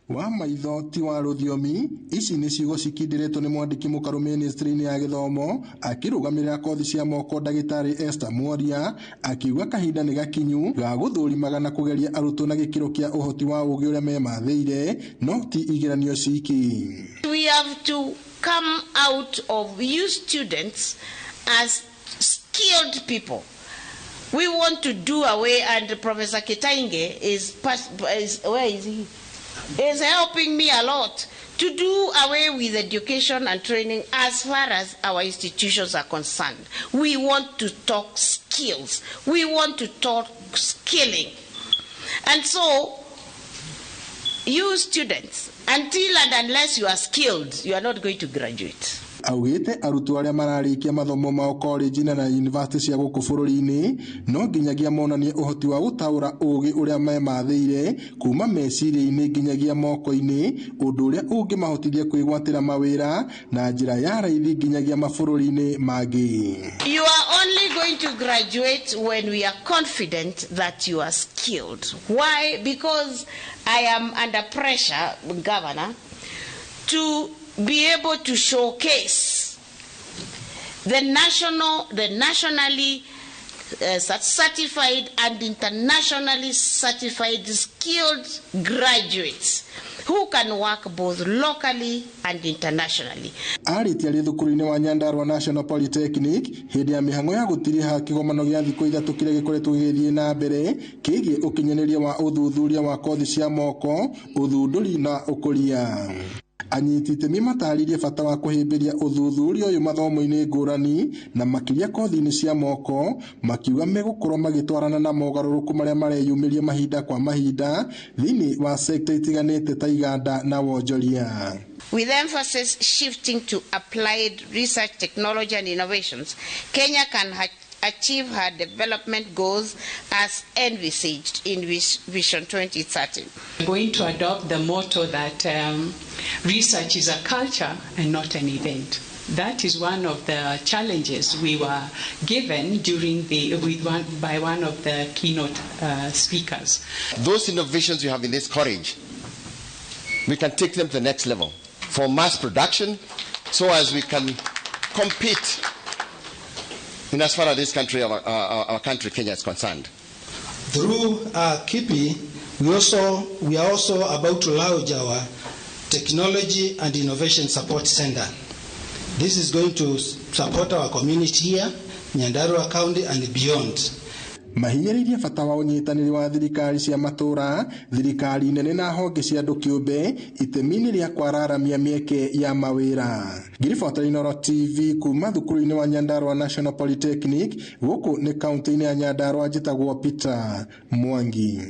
Wa maitho ti wa rũthiomi. Ici nĩ ciugo cikindĩrĩtwo nĩ mwandĩki mũkaru ministry-inĩ ya gĩthomo akĩrũgamĩrĩra kothi cia moko ndagĩtarĩ Esther Mworia, akiuga kahinda nĩ gakinyu ga gũthũrimaga na kũgeria arutwo na gĩkĩro kĩa ũhoti wa ũgĩ ũrĩa memathĩire, no ti igeranio ciki. We have to come out of you students as skilled people. We want to do away, and Professor Kitainge is, where is he? Is helping me a lot to do away with education and training as far as our institutions are concerned. We want to talk skills. We want to talk skilling. And so, you students, until and unless you are skilled, you are not going to graduate. Augĩte arutwo arĩa mararĩkia mathomo mao college na university cia gũkũ bũrũri-inĩ no nginyagia monanie ũhoti wa gũtaũra ũgĩ ũrĩa memathĩire kuma meciria-inĩ nginyagia moko-inĩ, ũndũ ũrĩa ũngĩmahotithia kwĩgwatĩra mawĩra na njĩra ya raithi nginyagia mabũrũri-inĩ mangĩ. You are only going to graduate when we are confident that you are skilled. Why? Because I am under pressure, Governor, to be able to showcase the nationally certified and internationally certified skilled graduates who can work both locally and internationally. Arĩtie arĩ thukuru-inĩ wa Nyandarua National Polytechnic hĩndĩ ya mĩhang'o ya gũtiriha kĩgomano gĩa thikũ 3 kĩrĩa gĩkoretwo gĩgĩthiĩ na mbere kĩgiĩ ũkinyanĩria wa ũthuthuria wa kothi cia moko, ũthundũri na ũkũria. Anyiti itemi matarĩrie bata wa kũhĩmbĩria ũthuthuria ũyũ mathomo-inĩ ngũrani na makĩria kothi-inĩ cia moko, makiuga megũkorwo magĩtwarana na mogarũrũku marĩa mareyumĩria mahinda kwa mahinda thĩinĩ wa sekta itiganĩte ta iganda na wonjoria. With emphasis shifting to applied research, technology and innovations, Kenya can achieve her development goals as envisaged in Vision 2030. We're going to adopt the motto that research is a culture and not an event. That is one of the challenges we were given by one of the keynote speakers. Those innovations you have in this college, we can take them to the next level for mass production, so as we can compete in as far as this country, our country, Kenya, is concerned. Through KIPI, we are also about to launch our Technology and Innovation Support Center. This is going to support our community here, Nyandarua County and beyond. Mahinyĩrĩirie bata wa ũnyitanĩri wa thirikari cia matũũra, thirikari nene na honge cia andũ kĩũmbe itemi-inĩ rĩa kwararamia mĩeke ya mawĩra. Ngiribota Inooro TV kuma thukuru-inĩ wa Nyandarua National Polytechnic gũkũ nĩ kaunti-inĩ ya Nyandarua, njĩtagwo Peter Mwangi.